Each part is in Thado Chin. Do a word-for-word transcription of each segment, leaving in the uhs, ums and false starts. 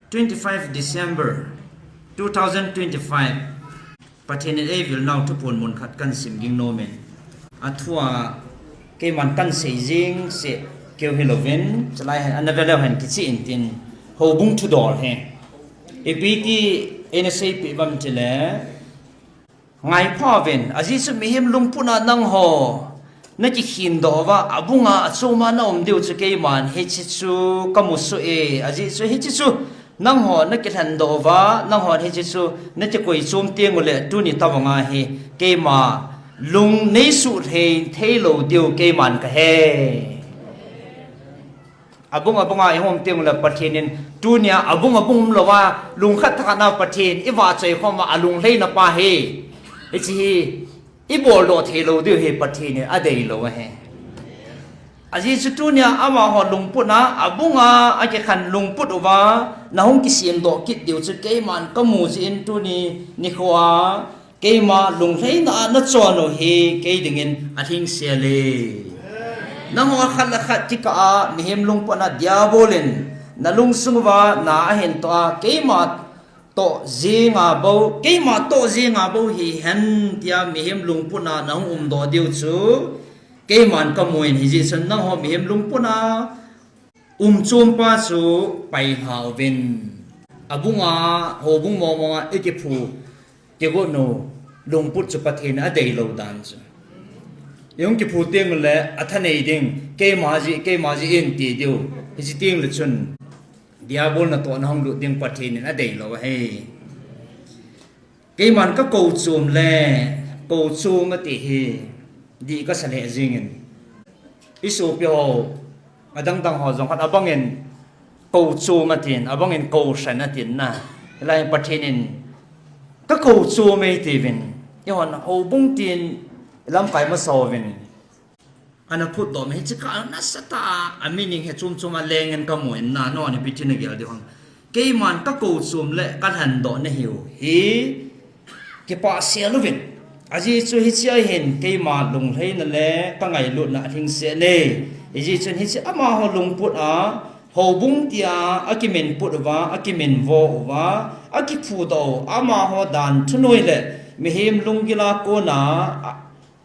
Twenty-five December two thousand twenty-five, Pathen in eivilnau thuphon mun khat kahin sim ging nomin. Athua keiman kahin sei jing seh keu hilouvin, chulai hin ana veleu hen kicheh intin, houbung thudol hi. Ipi ti eina seipeh uvem tile, Ngaipha uvin, ajeh chu mihem lungput a nangho nakikhin doh uva, abunga achoma naum diu chu keiman hiche chu kamu soh e, ajeh chu hiche chu nangho nakilhen doh uva, nanghon hiche chu nakikoi chom teng uleh tuni tobanga hi keima lung neisuh thei, theilou diu keiman kahe. Abung abunga ihung um teng uleh Pathen in tunia abung abung umlouva, lungkhat thakhat na Pathen ivahchoi khom uva alunglheina pa hi, hiche hi ibol doh theilou diu hi Pathen in adeilou ahi. Ajeh chu tunia amaho lungput a, abunga akikhen lungput uva nahung kisem doh kit diu chu keiman kamu jeh in tuni nikhoa keima lunglheina a nachon u hi kei dingin alhingsel e. Nangho khat le khat kikah a mihem lungput a Diabol in nalungsung uva na ahin toh a, keima toh jenga bou, keima toh jenga bou hihen tia mihem lungput a nahung umdoh diu chu keiman kamu in, hijeh chun nangho mihem lungput a umchom pa chu pailha uvin. Abunga, houbung mong monga ikiphu kigot u lungput chu Pathen in adeilou dan chu. Ihung kiphu teng uleh athanei ding, keima jeh, keima jeh in ti diu. Hiche teng le chun Diabol natohna hung lut ding Pathen in adeilou ahi. Keiman kakou chom le, kou chom ati hi dih kasa lheh jengin. Isopi ho, adangdang ho jong khat abangin kou chom atin, abangin kou hran atin na. Hilai Pathen in kakou chom e atiuvin. Ihon houbung tin lamkai masa uvin ana phutdoh mi hiche kah nasatah a, a meaning hi chom chom a lengin kamu in na, nangho ipi ti nagel diu ham. Keiman kakou chom le kalhendoh nahiu hi kipah sel uvin. Ajeh chu hiche a hin keima lunglheina le kangailutna alhingset e. Hijeh chun hiche amaho lungput a, houbung tia akiminput uva, akiminvo uva, akiphudoh u, amaho dan thunoi le mihem lunggil a kona, a,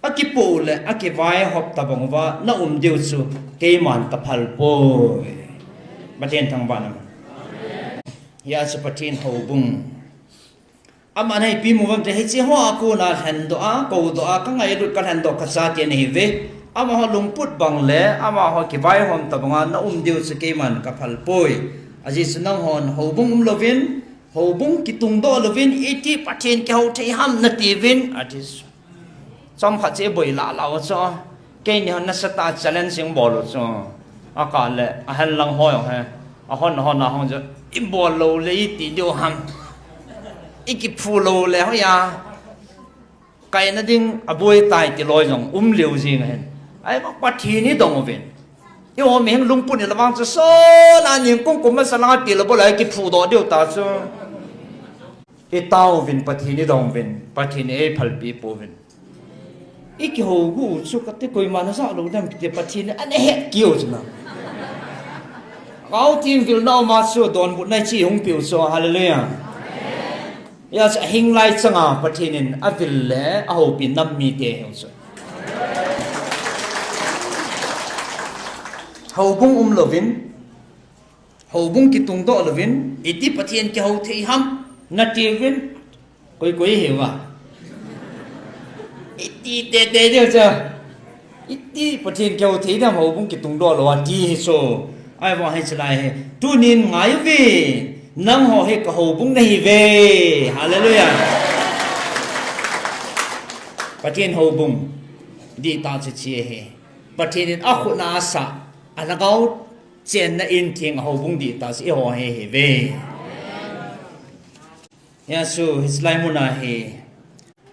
akipoh u le akivaihop tabang uva naum diu chu keiman kaphal poi. Pathen thangvah in um. Hia chu Pathen houbung. Aman ipi mu uvem tile hiche hoa kona lhendoh a, koudoh a, kangailut kalhendoh kachate nahiuve. Amaho lungput bang le amaho kivaihom tabanga naum diu chu keiman kaphal poi. Ajeh chu nanghon houbung umlouvin, houbung kitungdoh louvin, iti Pathen kihou thei ham natiuvin, ati chu. Chomkhat chu iboi lah lah u chu. Keini hon nasatah a challenge ingbol u chu. Akah le ahenlang ho jong hi, ahon ahon a hung chu, ibol lou le iti diu ham, ikiphu lou le hoiya kaina ding aboi tai ti loi jong um leu jeng ahin. Ahivang Pathen idong uvin. Eiho mihem lungput ila vang chu sona ningkung kum masa langa ti lou bou le kiphudoh diu ta chu. Itaovin, Pathen idonguvin, Pathen in eiphalpi pouvin. Ikihougu chu kati, koiman ajah lou dem kiti, Pathen in ana het kit u chu na. Kau tin vilna uma chu donbutna ichi hung piu chu, hallelujah. Hia chu ahinglai changa Pathen in avil le ahoupi nam mite hiu chu. Houbung umlouvin, houbung kitungdoh louvin, iti Pathen kihou thei ham natiuvin, koi koi hiuva, iti tete diu chu. Iti Pathen kihou thei dem houbung kitungdoh louva ti hi chu. Ahivang hiche lai hi tunin ngaiuve, nangho hi kahoubung nahiuve. Hallelujah. Pathen houbung dihtah chu hiche ahi. Pathen in akhut a asah, alhagao chenna in theng a houbung dihtah chu eiho hi ahiuve. Hia chu hiche lai muna hi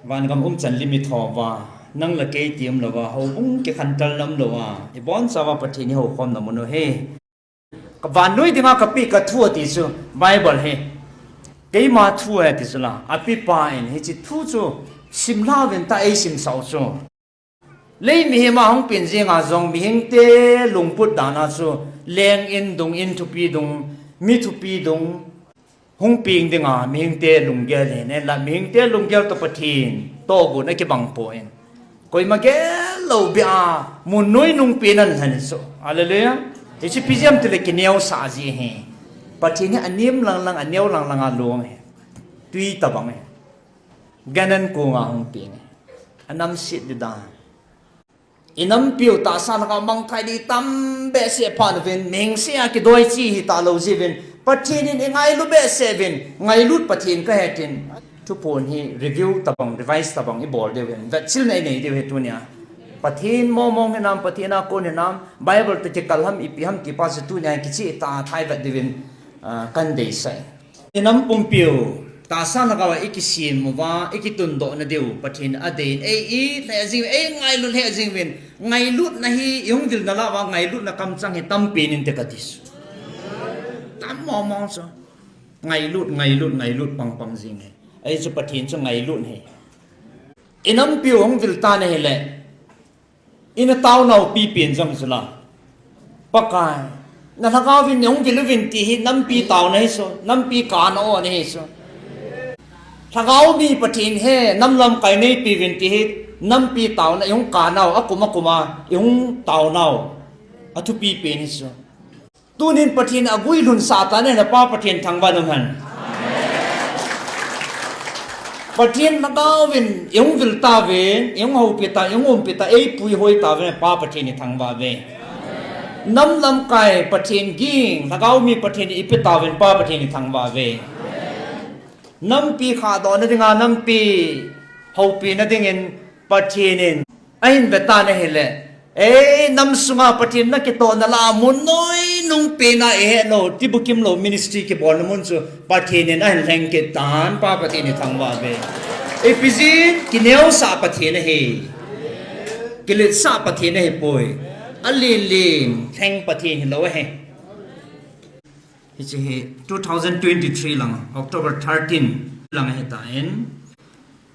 vangam umchan lim ithouva, nang le kei ti umlouva, houbung kikhantelna umlouva, ibonchauva Pathen ihoukhomna mun u hi. Ka vannoi dinga kapeh kathu ati chu Bible hi keima thu ahi ati chu la, apepa in hiche thu chu simlhauvin tia eisimsah u chu. Lei mihem a hung pen jenga jong mihemte lungput dan a chu leng in dung, in thupi dung, mi thupi dung, Hung peng dinga mihingte lunggel hi ne la, mihingte lunggel toh Pathen tohgon akibang poi. Koima gel lou beh a mun noi nung pen ahi chu. Hallelujah. Hiche ipi jeh ham itile kineosah jeh ahi. Pathen hi anem lang lang, aneo lang lang a long ahi. Tui tabang ahi. Canaan konga hung peng ahi. Anamset ding dan. Inampiu tahsa lhagao mangthai ding tam behseh phat uvin, mihing seh a kidoi chi hita lou jeh uvin, Pathen in ingailu behseh uvin, ngailut Pathen kahi tin. Thuphon hi review tabang, revise tabang ibol diu ahin, vetchilna inei diu ahi tunia. Pathen mong mong hinam, Pathen a kon hinam, Bible toh kikal ham, ipi ham ti pa chu tunia kicheh tah a thai vet diuvin, ah, kahin deisah e. Inam pumpiu tahsa lhagao a ikisem uva, ikitundoh na diu Pathen adei in, ei it lheh jing, ei ngailut lheh jing uvin, ngailutna hi ihung vil nalai uva, ngailutna kamchang hi tampen inte kati chu. Tam mong mong chu. Ngailut, ngailut, ngailut pang pang jing ahi. Ahi chu Pathen chu ngailut ahi. Inampiu hung vil tan ahile, ina taonau pipen jong chu la, Pakai, na lhagao vin nei hung vil uvin ti hi nampi taona ahi chu, nampi kana o ahi chu. Lhagao mi Pathen he, nam lamkai neipe uvin ti hi nampi taona, ihung kanau, akum akum a ihung taonau athupi pen ahi chu. Tunin Pathen aguilhun sah tan ahile Pa Pathen thangvah in um hen. Pathen lhagao vin ihung vil tauvin, ihung houpi ta, ihung umpi ta, eipuihoi tauvin Pa Pathen ithangvah uve. Nam lamkai Pathen ging, lhagao mi Pathen ipi tauvin Pa Pathen ithangvah uve. Nampi khahdoh na dinga, nampi houpi na dingin Pathen in ahin ve tan ahile, ei, nam sunga Pathen na kitoh na lah a mun noi nung pen a ihet lou, tibukim lou ministry kibol na mun chu Pathen in ahin lheng kit tan, Pa Pathen ithangvah uve. Ipi jeh in, kineosah Pathen ahi. Kiletsah Pathen ahipoi. Alen len lheng Pathen hilou ahi. Hiche hi two thousand twenty-three lang, October thirteen lang ahi tan.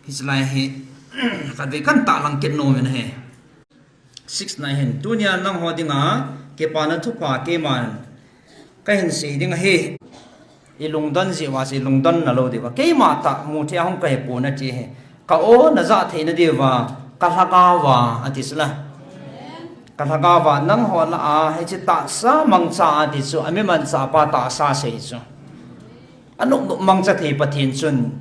Hiche lai hi khatvei kahin tahlang kit nom in ahi. Six na hin, tunia nangho dinga kipana thupha keiman kahin sei ding ahi. Ilungdon jeh uva chu ilungdon nalou diuva, keima tah mu thei a hung kahi pon ati ahi. Ka o najah theina diuva, ka lhagao va, ati chu la. Ka lhagao va nangho lah a hiche tahsa mangcha ati chu, ami manchah pa tahsa sei chu. Anop nop mangcha thei Pathen chun,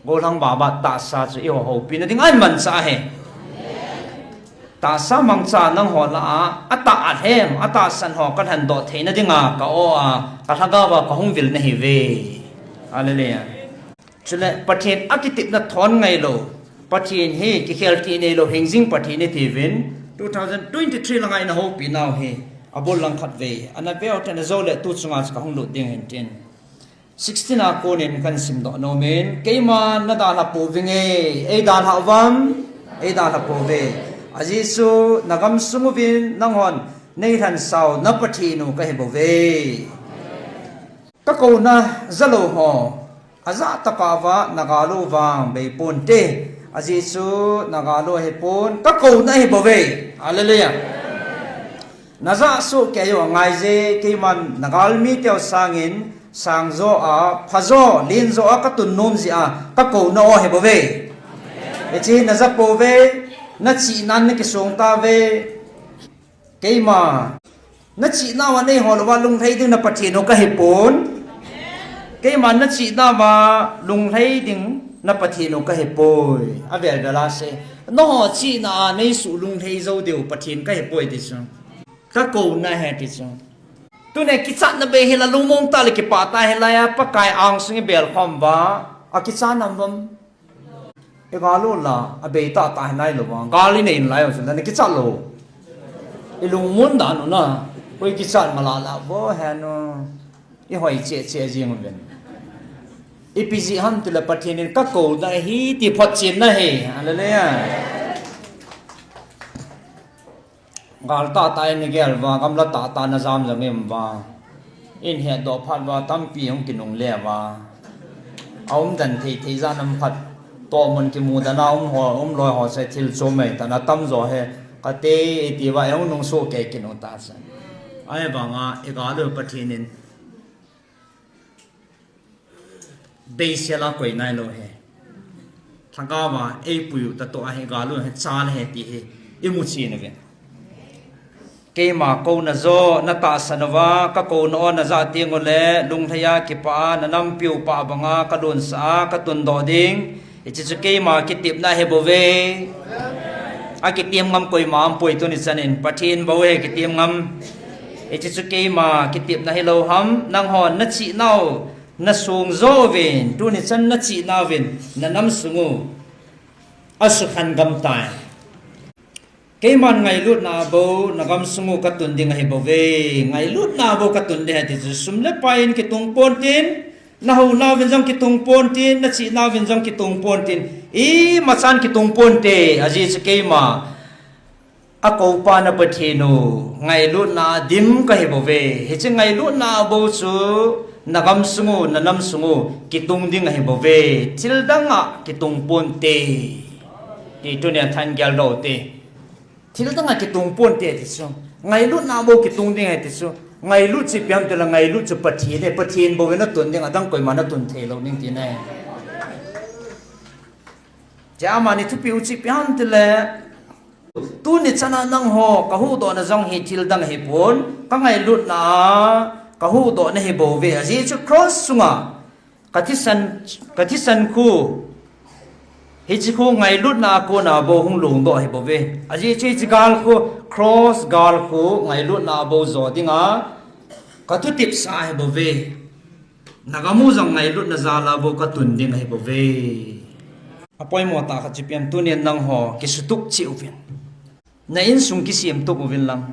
gollhang Baba tahsa chu eiho houpi na dinga ahin mancha ahi. Tahsa mangcha nangho lah a, atah alhem, atahsan ho kalhendoh theina dinga, ka o a, ka lhagao va kahung vil nahiuve. Hallelujah. Chule Pathen akitepna thon ngailou, Pathen hi kikhel thei neilou, hingjing Pathen iti uvin, two thousand twenty-three langa ina houpi nau hi abul lang khatvei ana veu tah in, ajou le tu chunga chu kahung lut ding ahin tin. Sixteen a konin kahin simdoh nom in, keiman nadalhah pouvinge, eidalhah uvam, eidalhah pouve. Ajeh chu nagamsung uvin nanghon neilhansau na Pathen u kahi bouve. Kakouna jalou ho, ajah tah a uva nagal u vang beiponte. Ajeh chu nagal u ahipon, kakouna ahi bouve. Hallelujah. Najah soh kei u angaije, keiman nagalmi teu sangin sangjo a, phajo, lenjo a katun nom jeh a kakouna u ahi bouve. Hiche najah pouve, nachihnan nakisong tauve. Keima, nachihnauva neihol uva lunglhai ding na Pathen u kahipon. Keima nachihnauva lunglhai ding na Pathen u kahipoi. Avel vel a sei. Nangho chihna a neisuh lunglhai jou diu Pathen kahipoi ti chu. Kakouna ahi ti chu. Tuni kichatna bei hila lungmong tah le kipah tah hilai a Pakai angsung ibel khom uva, akichat nam uvam. Igal u la, abei tah tah hi nailou vang, gal inei nalai u chun, nakichat lou. Ilungmon dan u na, koi kichat malala vo hen u. Ihoi cheh cheh jing uvin. Ipi jeh ham tile Pathen in kakouna ahi ti photchenna ahi. Hallelujah. Gal tahtah in igel uva, gamla tahtah in ajam jong ium uva. Ihin hetdoh phat uva, tampi hung kinungle uva. Aumden thei thei jat um khat. Tohmun kimudan a um ho, um loi ho se thil chom mai tan atamjo hi. Kate iti uva, eihung nungsoh kei kit u tah se. Ahivanga, igal u Pathen in Beisel a koi nailou hi. Lhagao va eipui u tah toh ahi, gal u hi, chal hi ti hi imu chen uve. Keima kouna joh natahsan uva, kakouna o najah teng uleh, lunglhai a kipah a, nanampiu pah banga kalunsah a katundoh ding. Hiche chu keima kitepna ahibouve. Akitem ngam koima aumpoi tuni chanin, Pathen bou hi kitem ngam. Hiche chu keima kitepna hilou ham, nanghon nachehnau nasung jouvin, tuni chan nachehnauvin, nanam sung u asukhan gam tai. Keiman ngailutna a bou, nagam sung u katun ding ahibouve. Ngailutna a bou katun ding ahi ti chu, sum le pai in kitung ponte, nahounauvin jong kitung ponte, nachehnauvin jong kitung ponte, imachan kitung ponte, ajeh chu keima akoupa na Pathen u, ngailutna a dim kahibouve. Hiche ngailutna a bou chu, nagam sung u, nanam sung u, kitung ding ahibouve. Thildang a kitung ponte, ti tunia than geldoh u te. Thildang a kitung ponte ti chu, ngailutna a bou kitung ding ahi ti chu. Ngailut chu ipi ham tile, ngailut chu Pathen ahi, Pathen bou natun ding, adang koima natun theilou ding tina ahi. Chea amani thupi u chu ipi ham tile, tuni chana nangho kahuhdohna jong hi thildang ahipon, kangailutna a kahuhdohna ahibouve. Ajeh chu cross sunga kathisan, kathisan khu, hiche khu ngailutna a kona bou hung longdoh ahibouve. Ajeh chu hiche gal khu, cross gal khu ngailutna a bou jo dinga kathutepsah ahibouve. Nagam u jong ngailutna jal a bou katun ding ahibouve. Apoimo tah khat chu ipi ham, tunin nangho kisutup cheh uvin, na insung kisemtup uvin lang,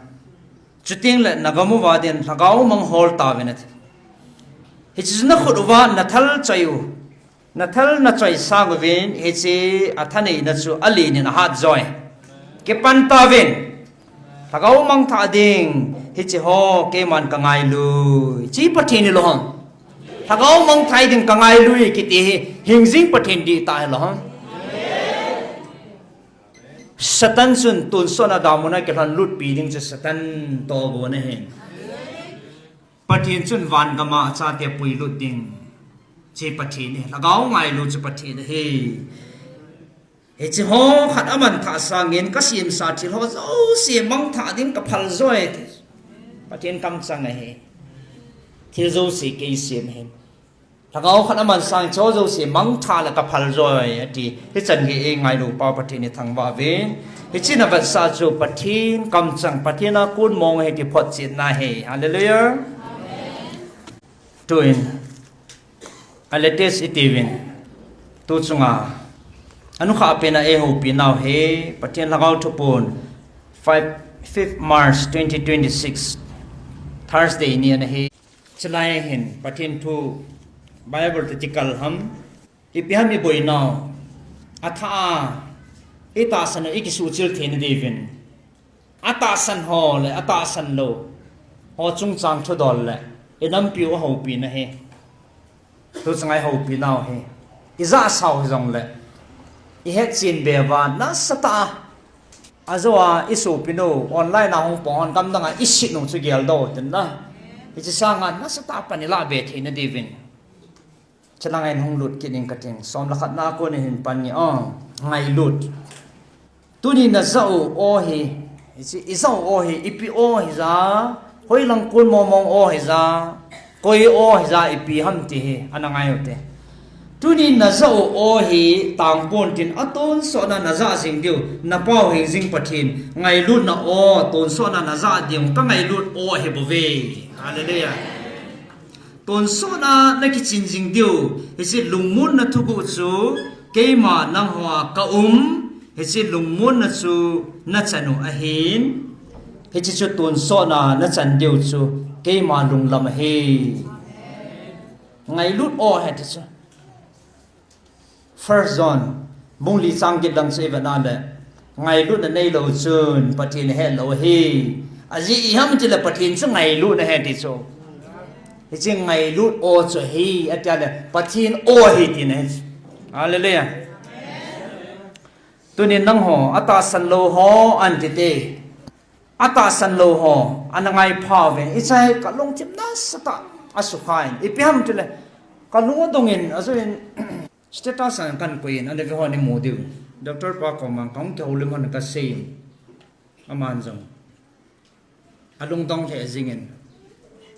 chuteng le nagam uva din lhagao mang hol tauvin ati. Hiche chu nakhut uva nathal choi u, nathal nachoi sang uvin, hiche athaneina chu alen in ahat joi. Kipan tauvin. Lhagao mangthah ding, hiche ho keiman kangailui, chi Pathen hilou ham. Lhagao mangthah ding kangailui kiti hi, hingjing Pathen dihtah hilou ham. Satan chun tonsot a damun a kilhonlutpi ding chu Satan tohgon ahi. Pathen chun van gam a achate puilut ding, chi Pathen ahi. Lhagao ngailu chu Pathen ahi. Hiche ho khat amanthah sangin kasemsa thil ho jouse mangthah ding kaphal joi ti. Pathen kamchang ahi. Thil jouse kei sem ahi. Lhagao khat aman sang hiche ho jouse mangthah le kaphal joi ati. Hichan gei eingailu pa Pathen ithangvah uvin. Hiche navetsah chu Pathen kamchang, Pathen a kon mong ahi ti photchetna ahi. Hallelujah. Tuin, a latest itiuvin, tu chunga anukhah pena eihoupi nau hi Pathen Lhagao thupon, five, fifth March twenty twenty-six, Thursday ni ana hi. Chulai hin Pathen thu Bible toh kikal ham, ipi ham iboinau, athah a itahsan u ikisuhchil theina diuvin, atahsan ho le atahsan lou ho chungchang thudol le inampiu ahoupina hi, tu chunga ihoupinau hi, ijahsau hijongle ihetchen beuva nasatah a, ajou a isopinu online a hung pang hon gamdang a isetnu chu geldoh tin la, hiche sanga nasatah a pan ilah be theina diuvin. Chulanga hin hung lut kit ing kating, som le khatna a kon hin pan nge, o, ngailut. Tuni najah u o hi, hiche ijah u o hi ipi o hija, hoilang kon mong mong o hija, koi o hija, ipi ham ti hi ana ngai ute. Tuni najah u o hi tangpon tin, atonsotna najah jing diu, napao hingjing Pathen, ngailutna o, tonsotna najah diu, kangailut o ahibouve. Hallelujah. Tonsotna nakichin jing diu, hiche lungmonna thuguh chu keima nangho a kaum, hiche lungmonna chu nachan u ahin, hiche chu tonsotna nachan diu chu keima lunglam ahi. Ngailut o ahi ti chu. First John bung li chang get lang chu ivet na le, ngailutna neilou chun Pathen ahetlou ahi. Ajeh iham tile Pathen chu ngailutna ahi ti chu. Hiche ngailut o chu ahi, atia le Pathen o ahi tina ahi chu. Hallelujah. Tunin nangho atahsan lou ho ahin tite. Atahsan lou ho ana ngaipha uvin, hiche hi kalungthim nasatah a asukha in. Ipi ham tile, Kalung adong in, ajo in, status a kan koi in, ana ve hon imu diu. Doctor pa koma kahung kihoulim hon kasei in. Aman jong alungdong lheh jing in,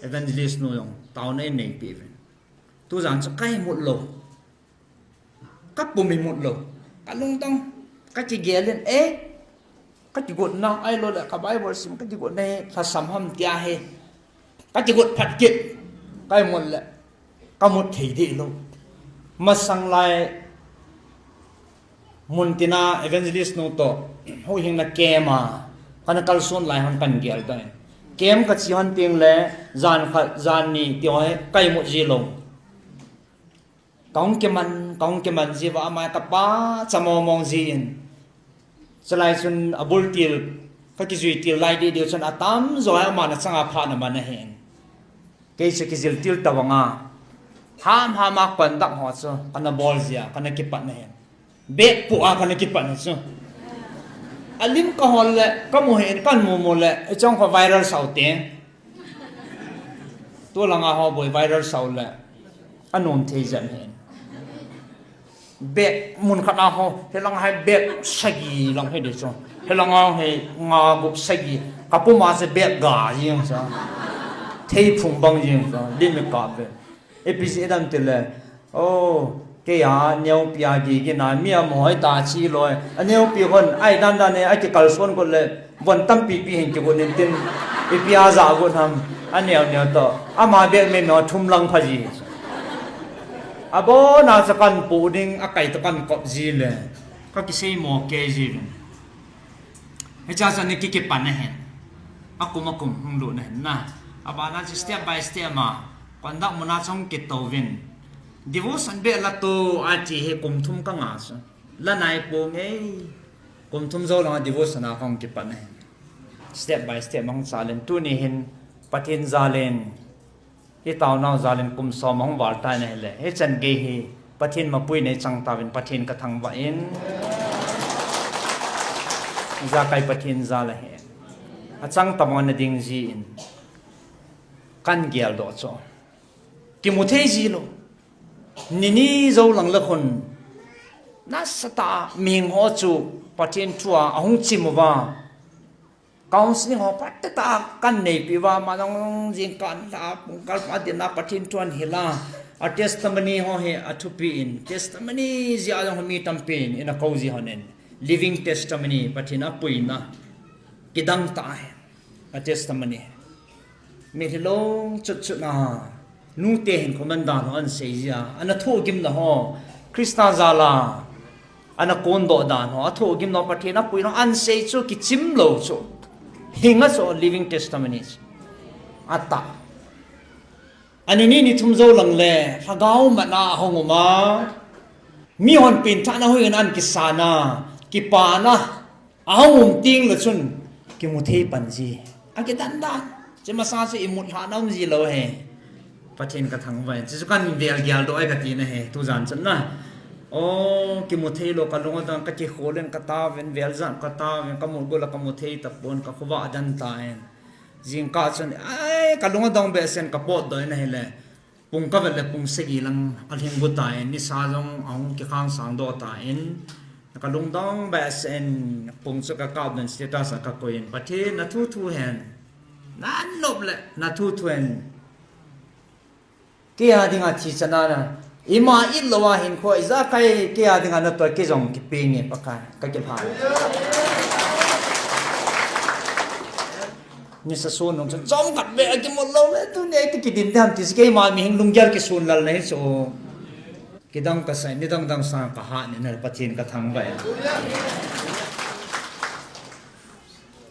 evangelist nu jong taona eineipeh uvin. Tujan chu ka imut lou. Ka pum imut lou. Ka lungdong. Ka kigel in, eh, ka kigotna, ahilou le ka Bible sim ka kigotna hi lhasam ham tia hi ka kigot phat kit. Ka imut le ka mut thei deh lou. Masang lai mun tina evangelist nu toh huhhingna camp a kana kalson lai hon kan gel tan. Camp ka che hon teng le jan khat, jan ni ti ho hi ka imut ji lou. Kahung kiman, kahung kiman ji uva, ama kapa cha mong mong ji in. Chulai chun abul til, ka kijui til lai deh deh chun atamjo hi aman achanga phat ana man ahin. Kei chu kijil til tabang a. Ham ham a conduct ho chu kana bol jia, kana kipat ahin. Bag pu a kana kipat ahi chu. Alim ka hol le, ka mu hin, kan mu mu le, ichong kho viral sau te. Tu langa ho boi viral sau le. Anom thei jan hin. Bag mun khat a ho, hilang hai bag sagi lang hi de chu. Hilang a hi nga gup sagi. Ka pum a se bag ga jing sa. Thei phung bang jing sa. Lim me ka ve. Ipi jeh ham tile. Oh, kei a neopi a gigin a mi a mohoi ta chi loi. A neopi hon, ai dan dan e, a kikalson got le. Von tampi pi hin kigot in tin. Ipi a ja got ham. A neo neo toh. Ama bag me me thum lang pha ji. Abon a cha kan pu ding, akai toh kan kop ji le. Ka kisei mo kei ji vin. Hicha cha ni ki kipan ahin. Akum akum hung lut ahin na. Abana chu step by step ma. Conduct mun a chong kit uvin. Devotion beh la to a chi hi kum thum ka nga chu. La nai ponge. Kum thum jou langa devotion a kahung kipan ahin. Step by step ma hung chal in. Tuni hin Pathen jal in. Hi taonau jal in kum som ahung val tan ahile. Hichan gei hi Pathen mapui nei chang tauvin Pathen ka thangvah in. Ijakai Pathen jal ahi. Achang tabang ana ding ji in. Kan gel doh chu. Kimu thei ji lou. Ni ni jou lang le khun. Nasatah a mihing ho chu Pathen thu a ahung chim uva. Counseling ho phat tah a kan neipi uva, ama jong jingkah in la, pungkal pha dinga Pathen thu ahin hil a, a testimony ho hi athupi in, testimony jeh a jong mi tampi in, ina kou ji hon in, living testimony, Pathen apuina, kidang tah ahi, a testimony. Mitlhi long chut chut na, nute hin comment dan ho ahin sei ji a, ana thohgimna ho, Christa jal a, ana kondoh dan ho, athohgimna ho, Pathen apuina ho ahin sei chu kichim lou chu. Hinga chu living testimony chu. Atah. Ani ni ni thum jou lang le, lhagao mat a ahung um a. Mihon pengthahna hoi in ahin kisan a, kipana. Ahung um teng le chun, kimu thei pan ji. Akidan dan. Hiche masa chu imut lhahna um ji lou ahi. Pathen ka thangvah in. Hiche chu kan vel gel doh ahi kati na ahi. Tujan chun na. O, kimu thei lou ka lung adang ka kikhol in ka taovin, vel jat ka taovin, ka mut got le ka mu thei tapon ka khovah adan tan. Jingkah chun, ai, ka lung adang behseh in ka potdoh in ahile. Pung ka vet le pung sagi lang alhing got tan, nisa jong ahung kikhang sang doh tan, ka lungdong behseh in pung chu ka kap doh in status a ka koi in, Pathen na thuthu hen, na nop le na thuthu hen. Kei a dinga thi chana na, ima it lou a hinkho, ijakai kei a dinga na toi kei jong kipe nge Pakai, ka kipah. Nisa sun nung chun chomkhat beh a kimu lou le, tuni a iti kidin ding ham ti chu keima mihing lunggel kisun lal na hi chu. Kidang kasa, nidang dang sang ka hat nin a Pathen ka thangvah e.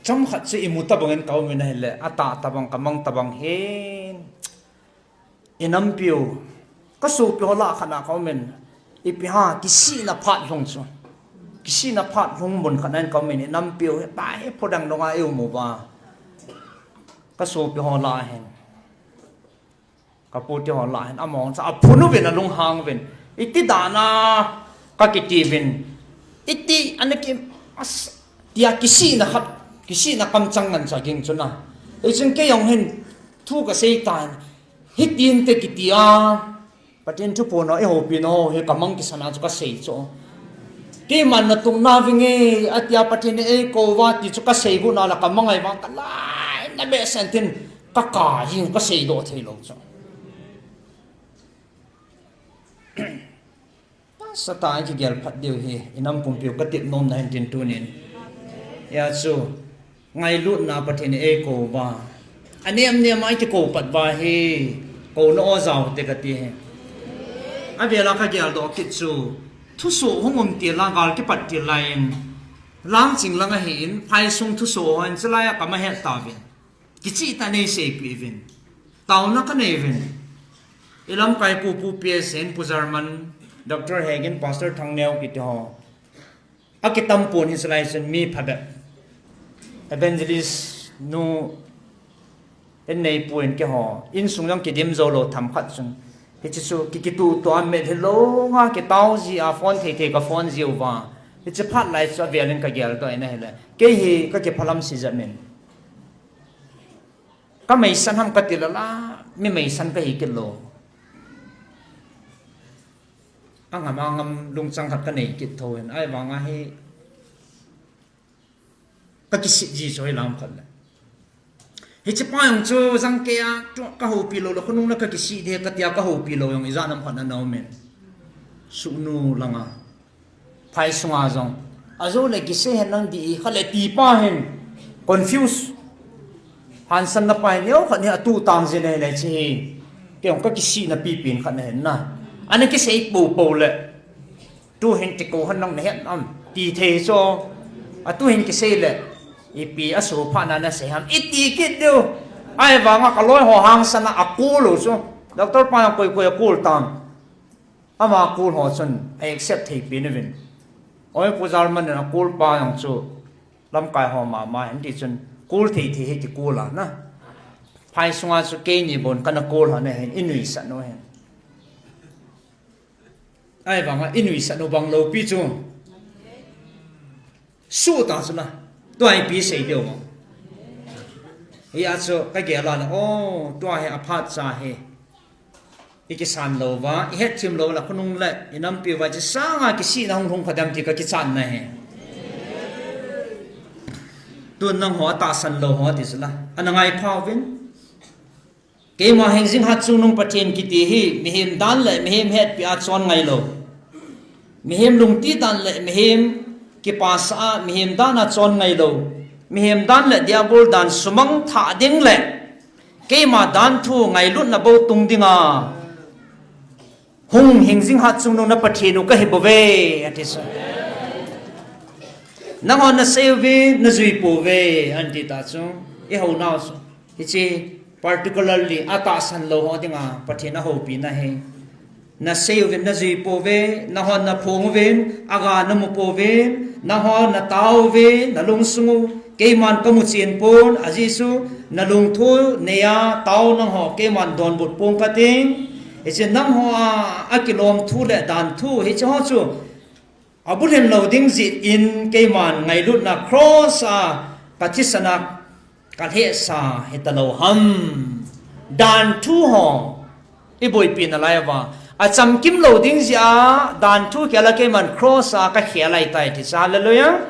Chomkhat chu imu tabang in ka um in ahile, atah tabang ka mang tabang hin. I nampiu, ka sopi ho lah khat na ka um in, ipi ham, kisihna phat lhung chu. Kisihna phat lhung mun khat na in ka um in, i nampiu, hepa, hepha dang dong a i um uva. Ka sopi ho lah hin. Ka pu te ho lah hin, among cha, aphun uvin, alunghang uvin. Iti dan a, ka kiti uvin. Iti, ana ki, as, tia kisihna khat, kisihna kamchang ngan cha ging chu na. Ei chun kei jong hin, thu ka sei tan. Hitin te kiti a, Pathen thuphon a i houpi nau hi ka mang kisana chu ka sei chu. Keiman na tungna vinge, atia Pathen in eikou va ti chu ka sei gu na la ka mang ai vang ka lai na be sen tin ka ka jing ka sei do thei lo chu. Satan kigel phat diu hi, i nam pumpiu ka tip nom na hin tin tunin. Ya chu, ngailutna Pathen in eikou va. A nem nem a i kikou pat va hi, kou na o zau te ka ti hi. A vela ka gel do kit chu, thuso hung um ti la gal kipat ti la in, lang ching lang a hi in, phai sung thuso ho in, chulai a ka ma het ta vin. Kichih ta nei seipi vin. Tauna ka nei vin. I lamkai pu pu P S N pu German, Doctor Hagen, Pastor Thangneo kiti ho. A kitam pon hi salai chun mi phabep. Evangelist nu en nei pu in ke ho. Insung jong kidim zo lo tham khat chun. Hichi chu ki kitu to a met hi lo nga kitau ji a phone thei thei ka phone ji uva. Hichi phat lai chu a velin ka gel to ina hile. Kei hi ka kiphalam si jamin. Ka meisan ham ka ti la la, mi meisan ka hi kit lo. A ngam a ngam lungchang khat ka nei kit tho hin, ai vang a hi ka kisit ji chu hi lam khat le. Hichi pa jong chu jang ke a, tu ka houpi lo lo, khonung la ka kisit de ka tia ka houpi lo jong, i ja nam khat na nau men. Sunu langa. Phai sunga jong. A jo le kisei hen lang di i kha le ti pa hin. Confuse. Hansan na pa hin, neo khat ni a tu tang jin le le chi hi. Kei jong ka kisih na pi pin khat na hen na. Ana kisei po po le. Tu hin ti ko han lang na hen am. Ti thei cho. A tu hin kisei le. I pi a su pha na na sei ham. I ti kit diu. Ai vang a ka loi ho hangsan a a kul u chu. Doctor pa na koi koi a kul tang. Ama kul ho chun a accept thei pi ni vin. Oi pu German in a kul pa jong chu lamkai ho mama hin ti chun kul thei thei hi ti kul a na. Phai sunga chu kei ni bon kana kul ha na hin i nuisat nu hin. Ai vang a i nuisat nu bang lo pi chu. Su ta chu na. Tua hi pi sei deu ma. Hi a chu ka gel a le, oh, tua hi a phat cha hi. I kisan lo va, i het thim lo la khonung le, i nampi va chi sanga kisih na hung hung kha dam ti ka kichan na he. Tun nang ho a tahsan lo ho ti chu la. Ana ngai phau vin. Keima hingjing hat chungnung Pathen kiti hi, mihem dan le mihem hetpi a chon ngai lo. Mihem lungti dan le mihem kipasa a, mihem dan a chon ngai lo. Mihem dan le diabol dan sumang tha ding le. Keima dan thu ngailutna bou tung dinga. Hung hingjing hat chungnung na Pathen u ka hi bou ve, ati chu. Nangho na sei uve, na jui pou ve, anti ta chu. I ho nau chu. Hichi particularly a tahsan lo ho dinga Pathen a houpi na hi. Na sei uvin na jui pou ve, nahon na phong uvin, a ga na mu pou vin, nahon na tao uvin, na lungsung u, keiman ka mu chen pon, a Jesu, na lungthu, nei a, tao nangho, keiman donbut pong ka ting. Hichi nangho a, a kilom thu le dan thu, hichi ho chu. A bulhin lo ding jeh in keiman ngailutna cross a ka thisan a ka lhehsa hita lo ham. Dan thu ho i boipi na lai va. A chamkim lo ding jeh a dan thu kei la keiman cross a ka khel lai tai ti sa, hallelujah.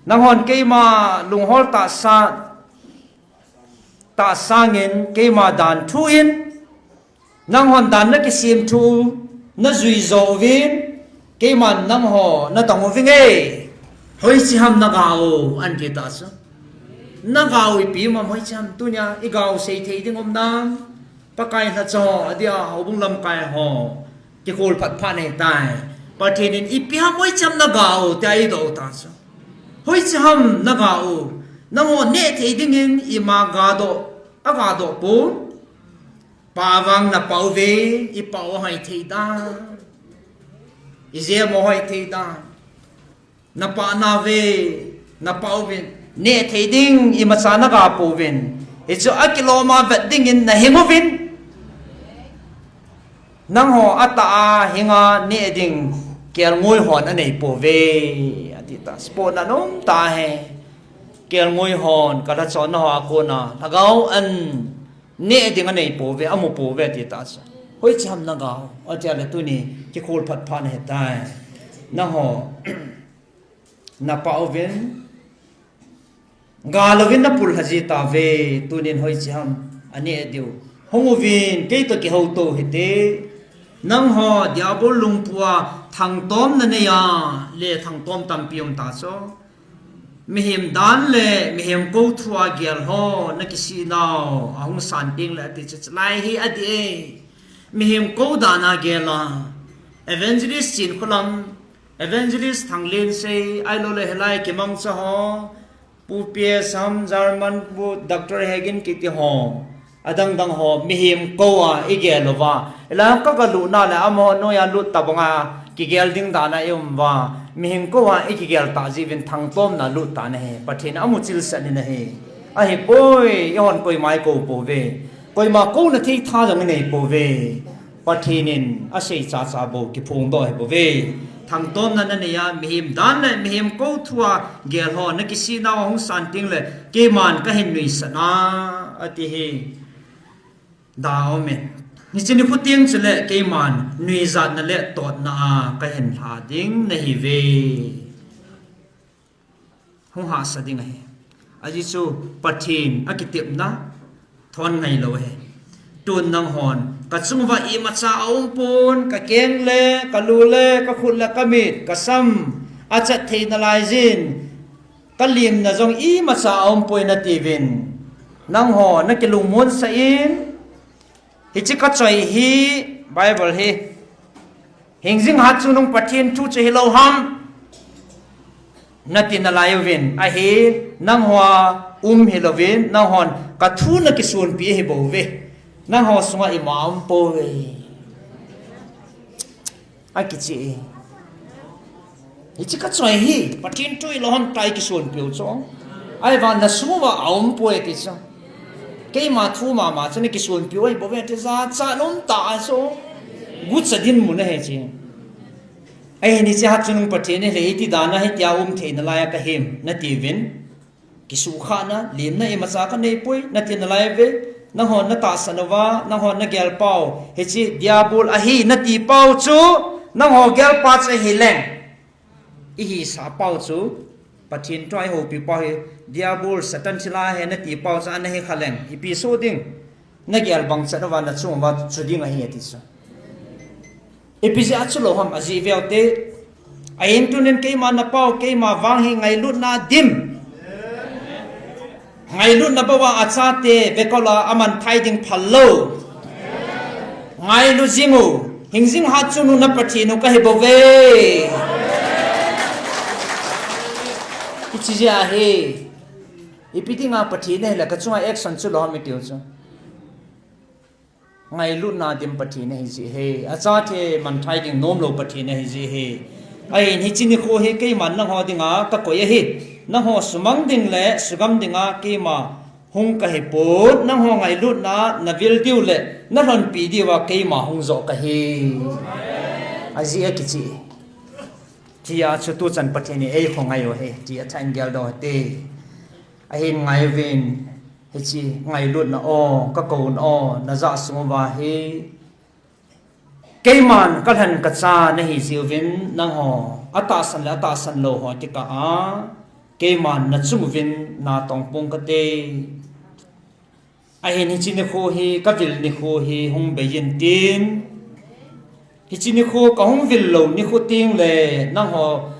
Nanghon keima lunghol tahsa, tahsangin keima dan thu in, nanghon dan na kisim thu, na jui jo uvin, keiman nangho na tong uvin e. Hoichi ham na ga u, anti ta chu. Na ga u ipi um ham hoichi ham tunia, i ga u sei thei ding um nam. Pakai na cho, adia, houbung lamkai ho. Kikol phat phat nei tai. Pathen in ipi ham hoichi ham na ga u, tia i do ta chu. Hoichi ham na ga u. Nangho neh thei dingin ima ga do, a ga do pou. Pa vang na pau ve, i pau hoi thei dan. I jem hoi thei dan. Na pa na ve, na pau ve. Neh thei ding, imacha na ga pou vin. Hichu a kilom a vet dingin na hing uvin. Nangho a ta a hinga neh ding kelngoi hon a nei pou ve. Ati ta, spot na nom ta he. Kelngoi hon, ka la chon na ho a kona. Lhagao an Neh ding a nei pou ve, a mu pou ve ti ta chu. Hoiche ham nagao, atia le tuni kikhol phat phat nahitai. Nangho, napah uvin, galouvin napul lha ji tauve, tunin hoiche ham aneh diu. Hung uvin, keitoh kihouto hite. Nangho, Diabol lungpua thangtomna neiya, le thangtom tampi um ta chu. Mihem dan le mihem kou thua gel ho nakisih nau ahung san teng le ati chu, chulai hi adih e. Mihem kou dan a gel a, Evangelist Chinkholam, Evangelist Thanglensei, ahilou le hilai kimangcha ho, Pu P S ham, German bu, Doctor Hagin kiti ho, adang dang ho, mihem kou a igel uva, ila ka galut na le amaho noiya lut tabang a kigel ding dan a i um uva, mihem kou a ikigel tah jeh uvin thangtomna lut ta nahi, Pathen amu chilsah in ahi. Ahipoi, eihon koima ikou pouve, koima kouna thei tha jong inei pouve. Pathen in asei chacha bou kiphongdoh ahi bouve. Thangtomna nanei a, mihem dan le mihem kou thua gel ho nakisih nau ahung san teng le keiman kahin nuisat a, ati hi. Da um e. Hiche nikho teng chule keiman nuijatna le totna a kahin lha ding nahiuve. Hung hahsa ding ahi. Ajeh chu Pathen akitepna thon ngailou ahi. Tun nanghon kachung uva imacha aumpon, kakeng le, kalu le, kakhut le, kamit, kasam, achat thei nalai jin, kalimna jong imacha aumpoi natiuvin. Nangho nakilungmonsah in, hiche kachoi hi, Bible hi, hingjing hat chungnung Pathen thu chu hilou ham, nati nalai uvin, ahi, nangho a um hilouvin, nanghon kathu nakisonpi ahibouve. Nangho sunga ima aumpoi. Akicheh e. Hiche kachoi hi Pathen thu hilou ham tia ikisonpiu chu, ahivang nasunguva aumpoi ti chu. Keima thu mama chu nakisonpiu ahibouve ti, jachat umtah a chu, gucha dinmun ahi chu. Ahin hiche hat chungnung Pathen in le iti dan a hitia um thei nalai a kahi em natiuvin, kisuhkhahna, limna imacha kaneipoi nati nalaiuve. Nanghon natahsan uva, nanghon nagel pau, hiche Diabol ahi nati pau chu, nangho gelpa chu ahileng, ihisah pau chu, Pathen thua ihoupi pau hi, Diabol, Satan chila ahi nati pau chu ana hikha leng, ipi soh ding? Nagel bangchan uva nachung uva chu ding ahi ati chu. Ipi jeh a chulou ham, ajeh veu te. Ahin tunin keima napao, keima vang hi ngailutna dim. Ngailutna bou a achate vekola amanthai ding phal lou. Ngailu jing u, hingjing hat chungnung na Pathen u kahi bouve. Hiche jeh a hi, ipi dinga Pathen ahile kachunga action chulou ham itiu chu. Ngailutna dim Pathen ahi jeh hi, achate manthai ding nomlou Pathen ahi jeh hi. Ahin hiche nikho hi keiman nangho dinga kakoi ahi. Nangho sumang ding le sugam dinga keima hung kahipon, nangho ngailutna navil diu le nalhonpi diuva keima hung joh kahi. Ajeh akicheh. Tia chu tuchan Pathen in eikhongai u ahi, tia thah in geldoh hite. Ahin ngaiuvin, hiche ngailutna o, kakouna o, najah sung uva hi, keiman kalhen kacha nahi jeh uvin, nangho atahsan le atahsan lou ho kikah a, keiman nachung uvin natong pong kate. Ahin hiche nikho hi, kavil nikho hi hung bei intin, hiche nikho kahung vil lou nikho tengle nangho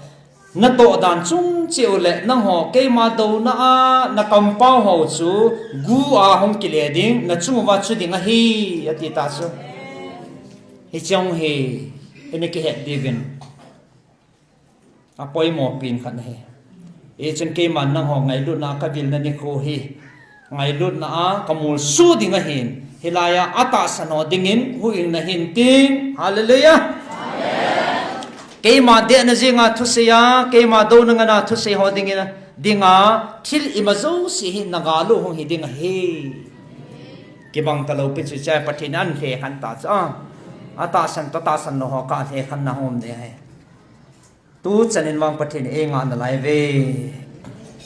natoh dan chung cheh u le nangho keima douna a nakampao ho chu gu a hung kile ding, nachung uva chu ding ahi, ati ta chu. Hiche jong hi ina kihet diuvin apoimo pen khat ahi. Hichun keiman nangho ngailutna a kavilna nikho hi, ngailutna a kamolso ding ahin, hilai a atahsan ho dingin huhhingna hintin. Hallelujah. Keima dehna jenga thusei a, keima douna ngana thusei ho dingin, dinga thil ima jouse hi nagal u hung hi ding ahi. Kibang talou pi chu chai, Pathen in ahin lhekhen ta chu a. Atahsan toh tahsan lou ho kah a lhekhenna hung um ding ahi. Tuchan in vang Pathen in eingah nalaiuve.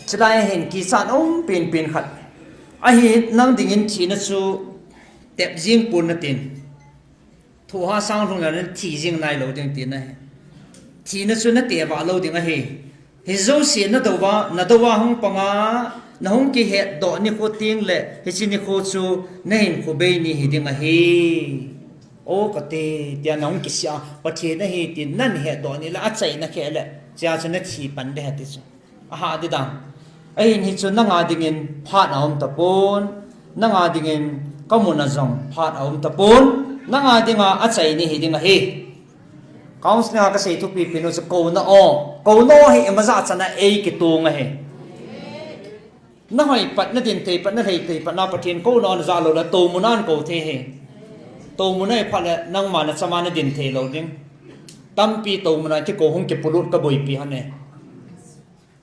Chulai a hin kichat um penpen khat ahi, nang dingin thina chu tep jeng pon natin. Thohhah sang lhung le nathi jing nailou ding tina ahi. Thina chu nateva lou ding ahi. Hiche jouse nadouva, nadouva hung panga, nahung kihetdoh nikho tengle, hiche nikho chu nahinkho bei ni hiding ahi. O kati, tia nahung kisih a, Pathen ahi tin nahetdoh nile, achaina kheh le, chea chu nathi pan ding ahi ti chu. Ahah ding dan. Ahin hichu nanga dingin phat aum tapon, nanga dingin kamuna jong phat aum tapon, nanga dinga achai ni hiding ahi. Counselling a kasei thupipen u chu kouna o, kouna o hi imacha chana eikitong ahi. Nahoi pat, nadin thei pat, nalhai thei pat na Pathen kouna o najah lou le, toumuna nakou thei ahi. Toumuna hi phat le, nangma nachama nadin thei lou ding. Tampi toumuna kikou hung kipolut kaboipi hon e.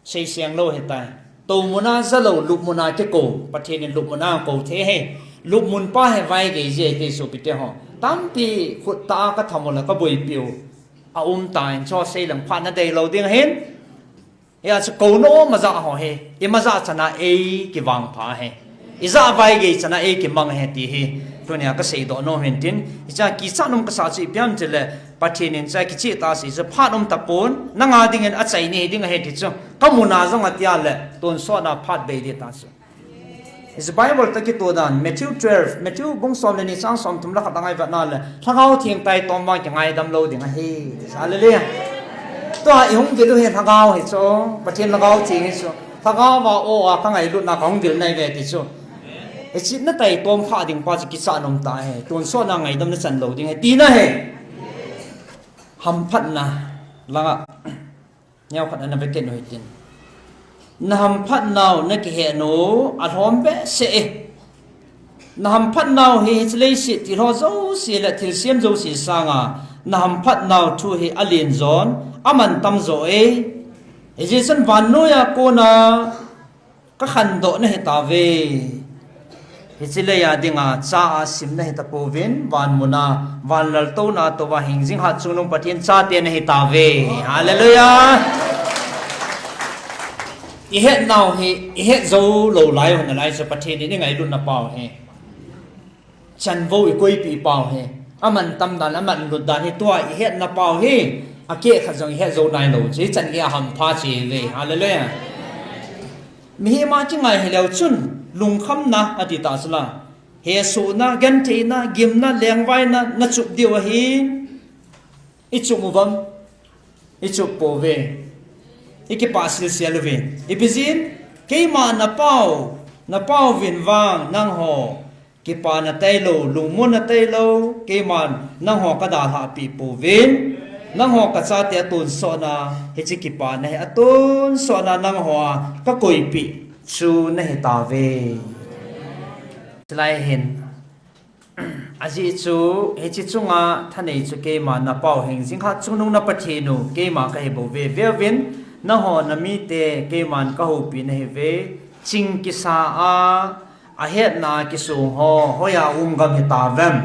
Seiseng lou ahitai. Toumuna jalou, lupmuna kikou, Pathen in lupmuna kou thei ahi. Lupmun pa hi vaigei jeh ahi sopite ho. Tampi khuttah a katham u le kaboipiu aumtan, chu seilang phat nadei lou ding ahin. Hia chu kouna o macha ho hi, imacha chana eikivangpha ahi. Ijah vaigei chana eikimang ahi ti hi tunia kaseidoh nom ahin tin, hichea kichat nom kasah chu ipi ham itile, Pathen in chea kichehtah a asei chu phat um tapon, nanga dingin achai ni hiding ahi ti chu, kamuna jong atia le, tonsot na phat bei ding ta chu. Hiche Bible toh kitoh dan, Matthew twelve, Matthew bung som le ni chang somthum le khat a ngai vetna le, Lhagao Theng taitom vang kingaidam lou ding ahi. Hallelujah. Tua ihung vil u hi Lhagao hi chu, Pathen Lhagao Theng hi chu, Lhagao va o a kangailutna kahung vil nahi ve ti chu. Hiche nataitom kha ding pa chu kichat nom tah ahi. Tonsot na ngaidam nachan lou ding ahi tina ahi. Hamphatna langa neokhat ana vekit u hitin. Nahamphatnau nakihehnu alhom behseh e. Nahamphatnau hi hiche leiset thil ho jouse le thilsem jouse sanga nahamphatnau thu hi alen jon, amantam jo e. Hijeh chun vannoiya kona kakhandoh nahitauve. Hiche leiya dinga cha a sim nahitapouvin, vanmuna, vanlaltouna touva hingjing hatchungnung Pathen chate nahitauve. Hallelujah! Ihetnau hi ihet jou lou lai u nalai chu Pathen in ingailutna pau hi. Chanvou ikoipeh pau hi. Amantam dan, amanlut dan hi tua ihetna pau hi. Akeh khat jong ihet jou nailou chu, hichan geiya hampha chu ahiuve. Hallelujah! Mihem a kingai hileu chun, lungkhamna ati tah chu la. Hesohna, gentheina, gimna, lengvaina, nachup diu ahi. Ichup uvam? Ichup pouve. Ikipah silsel uve. Ipi jeh in, keima napao, napaovin vang nangho kipana tailou, lungmonna tailou, keiman nangho kadalhah peh pouvin, nangho kachate atonsotna, hiche kipana hi atonsotna nangho a kakoipeh chu nahitauve. Chulai hin, ajeh chu, hiche chunga thanei chu keima napao hingjing hatchungnung na Pathen u, keima kahibouve, veuvin, nangho namite keiman kahoupi nahiuve, ching kisa a, ahetna kisong ho, hoiya um gam hitauvem?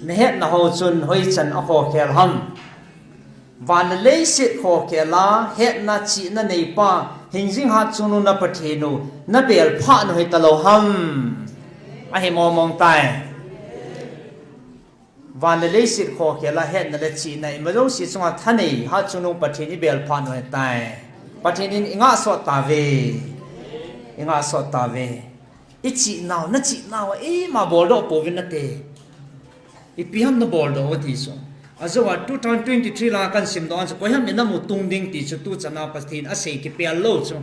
Nahetna ho chun hoichan akhokhel ham? Van le leiset khokhel a, hetna chihna neipa, hingjing hatchungnung na Pathen u, nabelphah u hitalou ham? Ahi momong tai. Van le leiset khokhel a, hetna le chihna ima jouse chunga thanei hatchungnung Pathen ibelphah u ahitai. Pathen in ingah sot tauve. Ingah sot tauve. Ichihnau, nachihnau a eima boldoh pouvin nate. Ipi ham naboldoh u ti chu. Ajou a two thousand twenty-three lang kahin simdoh a chu, koiham inamu tung ding ti chu tuchan a Pathen asei kipel lou chu.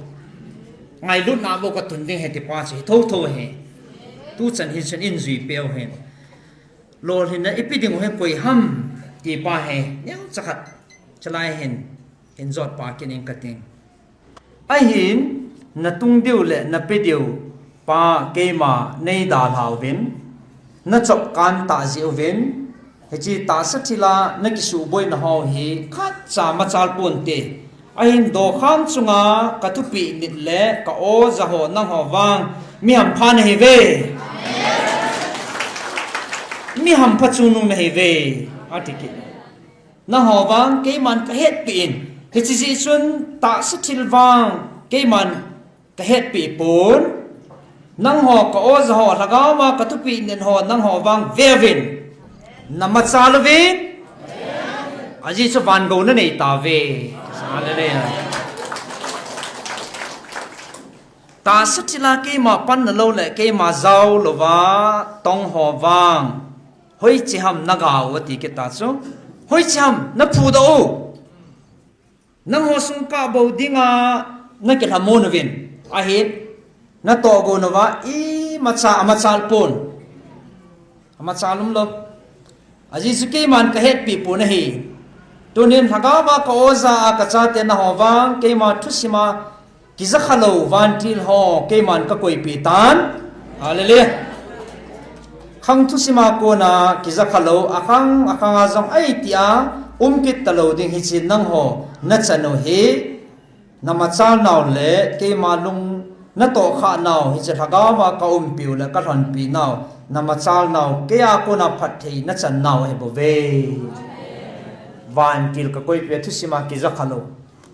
Ngailutna bou katun ding ahi ti pa chu hi thotho ahi. Tuchan hichun injuipeh u ahin. Lolhinna ipe ding u hi koiham ti pa hi neocha khat chulai hin hin jotpa kit ing kating. Ahin, natung diu le nape diu pa keima neidalhauvin, nachop kantah jeh uvin, hiche tahsa thil a nakisuhboina ho hi khatcha machal ponte. Ahin, dokhang chunga kathupeh nit le ka-o jaho nangho vang mi hampha nahiuve. Mi hampha chungnung nahiuve, ati kit. Nangho vang keiman kahetpeh in, hiche jeh chun tahsa thil vang keiman kahetpeh pon. Nangho ka-o jaho, lhagao a kathupeh nit ho nangho vang veuvin. Namachal uvin. Ajeh chu van gou nanei tauve. Hallelujah. Tahsa thil a keima panna lou le keima jao louva tong ho vang, hoiche ham nagao u ati kit ta chu. Hoiche ham naphudoh u. Nangho sung kabou dinga nakilhamon uvin. Ahin, natoh gon uva imacha amachal pon. Amachal umlou. Ajeh chu keiman kahetpi pon ahi. Tunin lhagao va ka-oja a kachate naho vang, keima thusima kijakha lou vantil ho keiman kakoipi tan. Hallelujah. Khang thusima kona kijakha lou, akhang, akhanga jong ahi tia um kit talou ding hiche nangho nachan u hi. Namachal nau le keima lung natoh kha nau, hiche lhagao va kaumpi u le kalhonpi nau, namachal nau, keia kona phatthei nachan nau ahi bouve. Vantil kakoipi a thusima kijakha lou.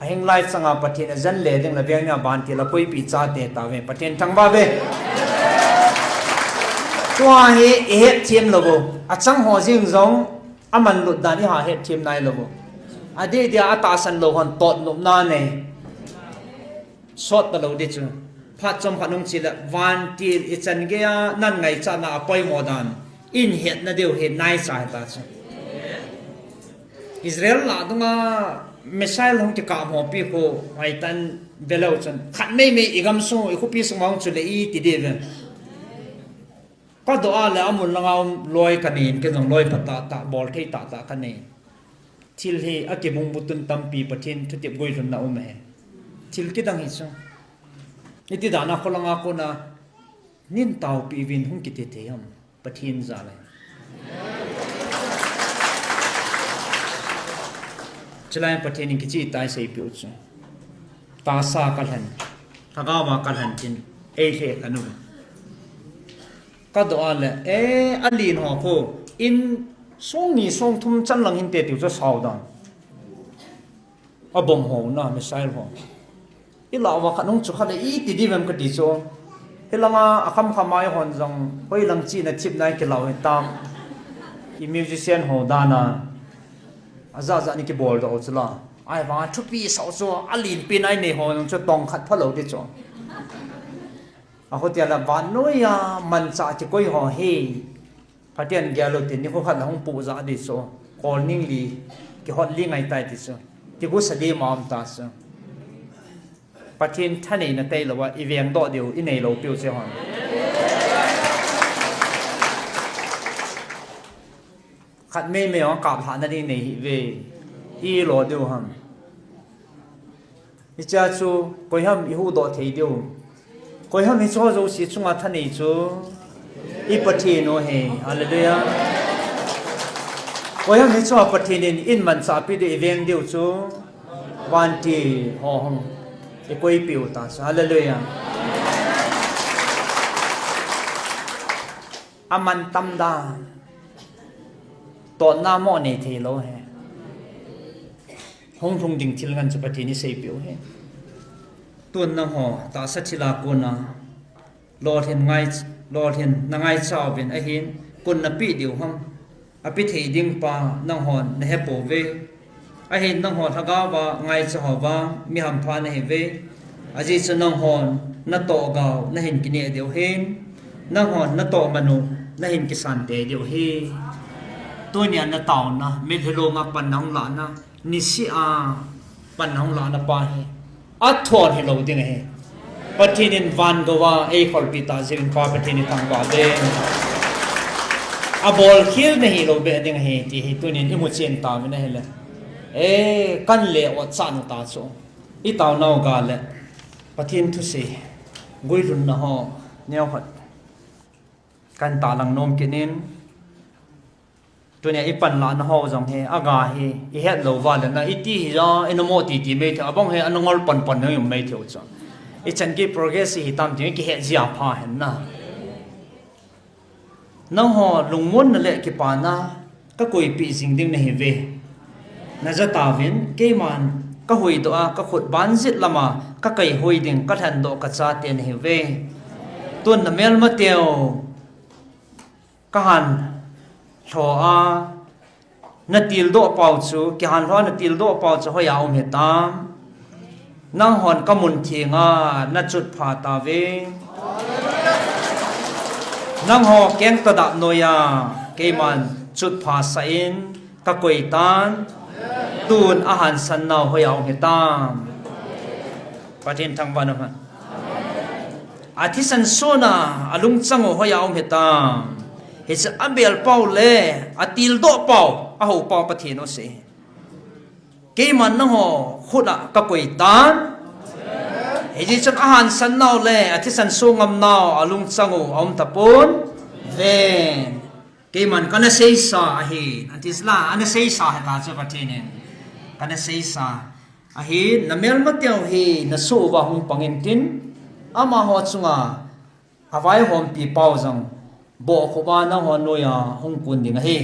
Ahinglai changa Pathen ajen le ding le veng nia vantil akoipi chate tauve. Pathen thangvah uve. Tua hi ihet them lou u. Achang ho jeng jong aman lut dan iha het them nai lou u. Adeh dia atahsan lou hon tot nopna nei. Sot talou ding chu. Phat chomkhat nung chele vantil ichan geiya nangaichana apoimo dan. Ihet nadiu hi naicha hita chu. Israel lah dunga missile hung kikap ho pi khu, hoi tan velou chun. Khat meimei igam sung, ikhopi sung hung chule iti diu ve. Kadoh a le amun langa um loi kanei, kei jong loi phatah tah, bol thei tah tah kanei. Thil hi akibung butun tampi Pathen thutep guilhunna um ahi. Thil kidang hi chu. Iti dan a kholanga kona, nin taopi uvin hung kiti thei ham. Pathen jal ahi. Chulai Pathen in kicheh tah a eiseipeh u chu. Tahsa kalhen. Lhagao va kalhen tin. Eilheh kanu. Kadoh a le, eh, alen ho khu. In song ni song thum chan lang hinte tiu chu sao dan. Abomb ho na, missile ho. Ilah uva khat nung chu khat le iti diu vem kati chu. Hilanga akham kham a ihon jong, hoilang china thipna ikilah u hitam. I musician ho dan a. Ajat jat in kibol doh u chu la. Ahivanga thupi sah u chu, alenpi na inei ho jong chu tong khat phalou ding chu. Akhutia la vannoiya manchah kikoi ho hi. Pathen gel u tin, nikho khat la hung puh jah ding chu. Kol ning li, kihot li ngai tai ti chu. Ti gusa di ma um ta chu. Pathen thaneina tailouva, iveng doh diu, inei lou piu che hon. Khat meimei a kaplhahna ding nei hih uve. Ilo diu ham. Hichea chu, koiham ihuhdoh thei diu. Koiham hiche ho jouse chunga thanei chu. I Pathen u ahi. Hallelujah. Koiham hiche ho Pathen in, in manchahpi diu iveng diu chu. Vantil ho hung. Ikoipiu ta chu. Hallelujah. Aman tam dan. Totna mo nei thei lou ahi. Hung lhung ding thil ngen chu Pathen in eiseipeh u ahi. Tun nangho, tahsa thil a kona. Lolhin ngai, lolhin nangaicha uvin ahin, koin napeh diu ham. Apeh thei ding pa, nanghon nahepouve. Ahin nangho lhagao va ngaicha ho vang, mi hampha nahiuve. Ajeh chu nanghon natoh gao, nahin kineh diu ahin. Nanghon natoh man u, nahin kisan tei diu ahi. Tunia nataona, mitlhi longa pan nahung lahna, niseh a pan nahung lahna pa hi. Athon hilou ding ahi. Pathen in van gouva eikholpi tah jeh in Pa Pathen ithangvah uve. Abolkhel nahilou beh ding ahi, ti hi tunin imu chen tauvin ahile. Eh, kan le ot chan u ta chu. Itaonau ga le. Pathen thusei. Guilhunna ho. Neokhat. Kan tahlang nom kit in. Tunia ipan lahna ho jong hi, aga hi, ihet lou uva le na, iti hija, ina mo titi mai thei, abang hi, ana ngol panpan na um mai thei u chu. Ichan gei progress hitam ti, kihet jia pha hen na. Nangho lungmonna le kipana, kakoipeh jing ding nahiuve. Naja tauvin, keiman, kahuhdoh a, kakhut banjit lama, kakaihui ding, kalhendoh kachate nahiuve. Tun namelmateu. Kahin lhoh a, na tildoh pau chu, kihan lhoh a na tildoh pau chu hoiya um hitam? Nanghon ka mun thenga na chutpha tauve. Nangho kengto dap noiya keiman chutpha sah in ka koi tan. Tun a hansan nau hoiya um hitam? Pathen thangvah in umhen. A thisan sona a lungchang u hoiya um hitam? Hiche a bel pau le a tildoh pau, a hou pau Pathen u se. Keiman nangho khut a ka koi tan. Hijeh chun a hansan nau le a thisan so ngam nau a lungchang u a um tapon. Ven. Keiman kana seisa ahi. Anti sila, ana seisa hita chu Pathen in. Kana seisa ahi, na melmateu hi na soh uva hung pang intin, amaho chunga a vaihompi pau jong bohkhup a nangho noiya hung kun ding ahi.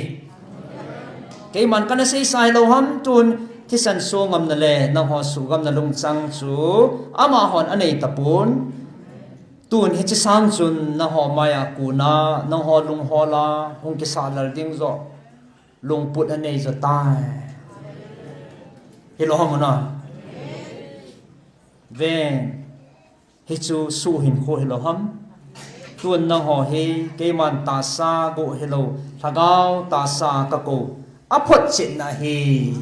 Keiman kana seisa hilou ham? Tun thisan so ngamna le nangho suhgamna lungchang chu amahon anei tapon. Tun hiche sang chun nangho maiya kona, nangho lunghol a hung kisah lal ding joh lungput anei jo tai. Hilou ham una? Ven. Hichu suh hinkho hilou ham? Tun nangho hi keiman tahsa go hilou, lhagao tahsa ka kou, a photchetna ahi.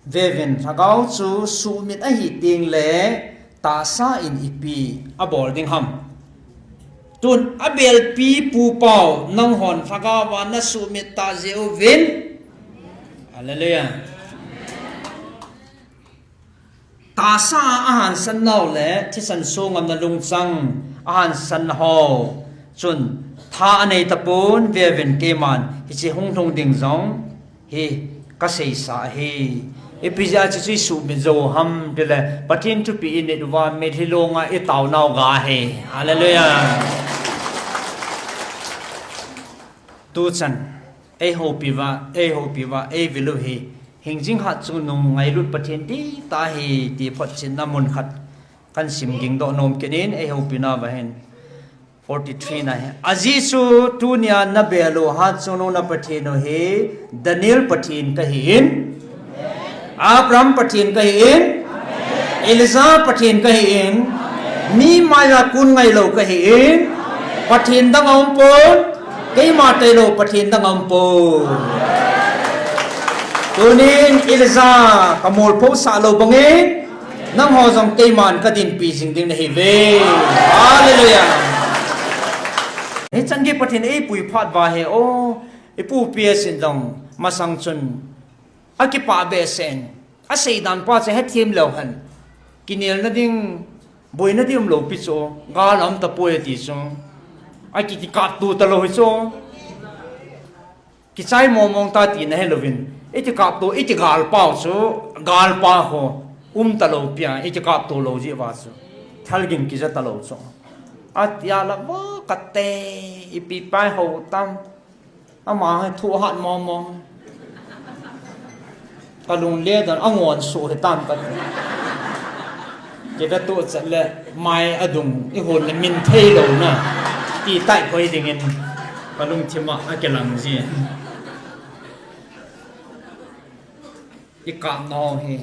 Vevin, lhagao chu suhmit ahi tengle tahsa in ipi abol ding ham? Tun a belpi pu pau, nanghon lhagao a na suhmit tah jeh uvin. Hallelujah. Tahsa a hansan nau le thisan so ngamna lungchang a hansan ho chun tha anei tapon. Vevin, keiman hiche hung lhung ding jong hi ka seisa ahi. Ipi jeh a hiche chu i suhmit jou ham tile, Pathen thupeh i nit uva mitlhi longa i tao nau ga ahi. Hallelujah. Tuchan ei houpi uva, ei houpi uva, ei vil u hi, hingjing hat chungnung ngailut Pathen dihtah ahi ti photchetna mun khat kahin sim ging doh nom kit in, ei houpi nauva hin. Forty-three na hi. Ajeh chu tunia na bel u hat chungnung na Pathen u hi Daniel Pathen kahi in, Abraham Pathen kahi in, Elijah Pathen kahi in, mi maiya kon ngailou kahi in, Pathen dang aum pon, keima tailou Pathen dang aum pon. Tunin Elijah ka molphou sah lou bangin, nangho jong keiman ka dinpi jing ding nahi uve. Hallelujah. Hichan gei Pathen eipui phat uva hi, o, i pupi asin jong masang chun akipah behseh in, aseidan pa chu hethem leu hen, kinelna ding, boina ding umlou pi chu, gal aum tapoi ati chu, aki, kikapto talou hi chu. Kichai mong mong ta tina hilouvin, iti kapto, iti gal pau chu, gal pa ho um talou pia, iti kapto lou jeh uva chu, thalgin kija talou chu. Atia la vo kate, ipi pai hou tam, ama hi thu hat mong mong. Ka lung le dan angon su hi tam ka. Kei ka tu chat le mai adung i hon le min thei lou na. Ti tai koi dingin ka lungthim a akilang ji. I kap nau hi,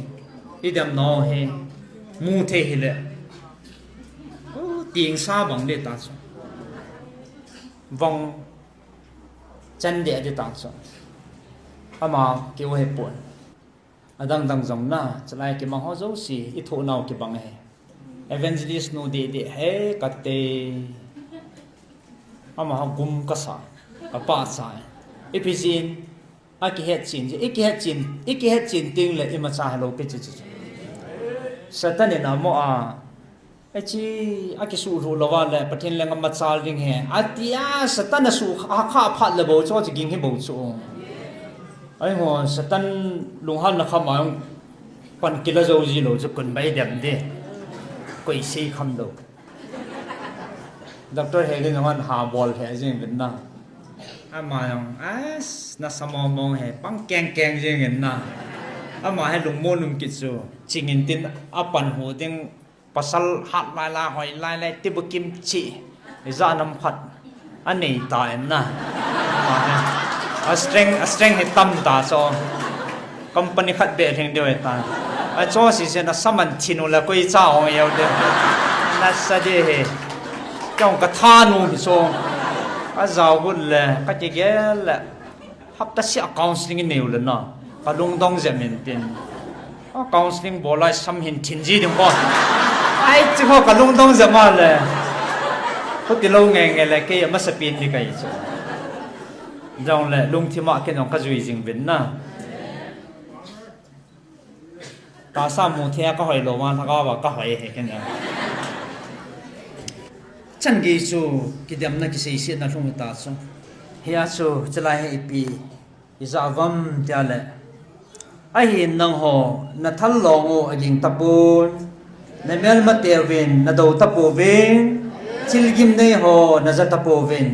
i dem nau hi, mu thei hi le. Ting sa bang le ta chu. Vang chan de a di tang chu. Ama keu he pon. Adang dang jong na, chalai kimang ho jouse, i thoh nau kibang he. Evangelist nu de de he kate. Ama ho gum kasa, kapa sa. Ipi jin, akihet chin, ikihet chin, ikihet chin ting le imacha helou pi chi chi. Satan in amo a, Achi, akisuh lhuh louva le, Pathen lenga machal ding he. Atia, Satan asuh kha, kha phat le bou chu, chu ging hi bou chu. Ai ho, Satan lunghalna kham a jong pan kila jou ji lou chu, kon bai dem de. Koi sei kham lou. Doctor he le nongan ha bol he jing vin na. Ama jong, as, nasa mong mong he, pang keng keng jing in na. Ama he lungmon um kit chu, ching in tin, apan hu ding, Pasal hat lai lai, hoi lai lai, tibukim chi. Ija nam khat. Anei ta en na. A strength, a strength hi tam ta chu. Company khat beh lhing diu ahi ta. A chu sisen a saman thin u la koi cha ong yau de. Nasa de he. Chong ka tha nu hi chu. A jao gun le, ka kigel le. Hapta sia counseling i nei u le na. Ka lungdong jep in tin. A counseling bol lai sam hin thin ji ding ko. Ai chi ko ka lungdong jep ma le. Ko ti lo nge nge le kei a masa pin di kai chu. Jong le lungthim a ken jong ka jui jing vin na. Ka sa mu thei a ka hoi lo ma lhagao va ka hoi he ken jong. Chan gei chu kidemna kiseisetna lhung ta chu. Hia chu chalai he ipi i ja vam tia le. Ahin nangho na thal long u a ging tapon. Na melma teuvin na do tapouvin. Thil gimnei ho na ja tapouvin.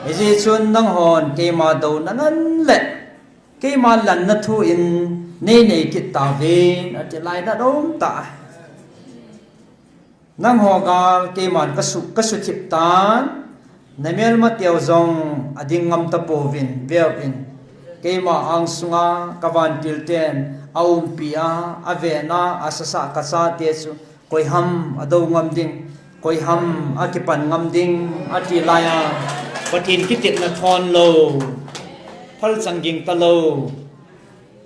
Hijeh chun nanghon keima douna ngan le keima lanna thu in nei nei kit tauvin, ati lai na dom ta. Nangho gal keiman ka su, ka suthip tan, na melma teu jong a ding ngam tapouvin, veuvin. Keima angsunga ka vantil ten a umpi a, a vena, a sasa ka chate chu, koi ham a do ngam ding, koi ham a kipan ngam ding, ati lai a. Pathen kitepna thon lo, phal chang ging ta lo.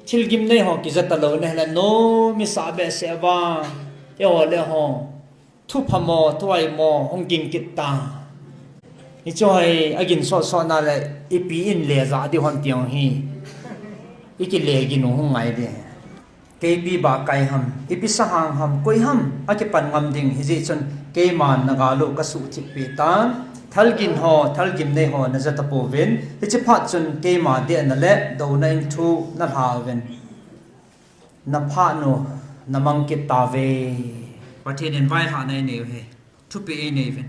Thil gimnei ho kija ta lo ne la no mi sa be se va. Eiho le ho. Thu phamo, thu ai mo, hung ging kit ta. Hichu hai a gin so so na le ipi in le ja di hon tiang hi. I kile gin u hung ngai de. Keipi ba kai ham, ipi sa hang ham, koi ham, a kipan ngam ding, hijeh chun keiman na gal u ka suthip pi tan, thal gin ho, thal gimnei ho na ja tapouvin, hichi phat chun keima dehna le douna in thu na lhauvin. Na phat nu, na mang kit tauve. Pathen in vaihahna i nei u hi. Thupeh i nei uvin.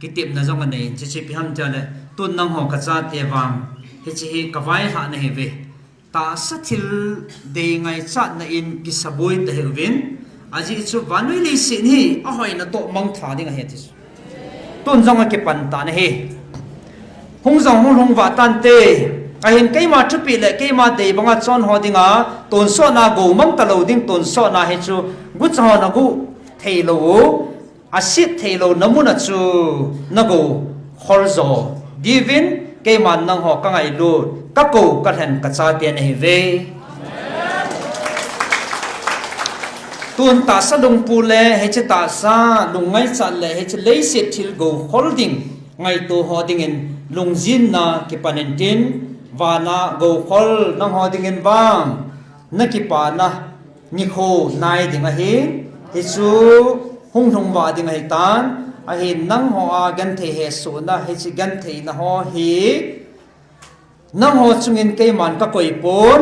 Kitepna jong a nei in, hichi ipi ham tia le, tun nangho ka chate vang, hichi hi ka vaihahna hi ve. Tahsa thil dei ngaichatna in kisaboi ta hi uvin. Ajeh chu vannoi leiset hi, a hoina toh mangthah ding ahi ti chu. Tun jong a kipan ta na hi. Hung jong hung lhung va tante. Ahin keima thupeh le keima dei banga chon ho dinga, tonsotna go mang ta lo ding, tonsotna hi chu, gucha ho na gu thei lo u. A sit thei lo na mun a chu na go khol jo diuvin keiman nangho ka ngailut, ka kou, ka lhen, ka chate na hi ve. Tun tahsa lungpu le hichi tahsa lungngaichat le hichi leiset thil go khol ding ngaito ho dingin lungjinna kipan in tin, vana go khol nangho dingin vang na kipana nikho nai ding ahi, hichu hung lhung va ding ahi tan, ahin nangho a genthei hesohna, hichi gentheina ho hi, nangho chungin keiman ka koi pon,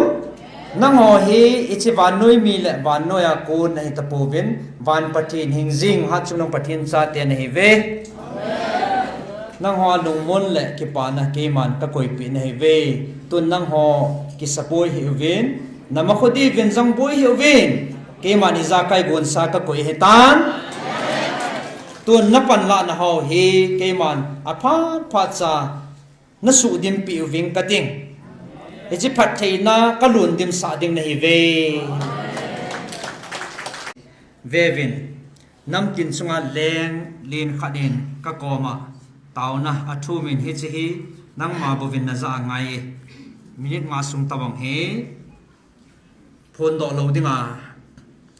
nangho hi hichi vannoi mi le vannoi a kon na hi tapouvin, van Pathen hingjing hatchungnung Pathen chate na hi ve. Nangho a lungmon le kipana keiman ka koipeh na hi ve. Tun nangho kisaboi hih uvin, na makho diuvin jong boi hih uvin. Keiman ijakai gonsa ka koi hi tan. Tun na panlahna ho hi keiman aphat phat cha na suhdim peh uving ka ding. Hichi phattheina ka lungdim sah ding na hi ve. Veuvin, namtin chunga leng lin khat in ka koma taona a thum in hichi hi nangma bouvin na ja angai e. Minute nga sung tabang hi phondoh lou dinga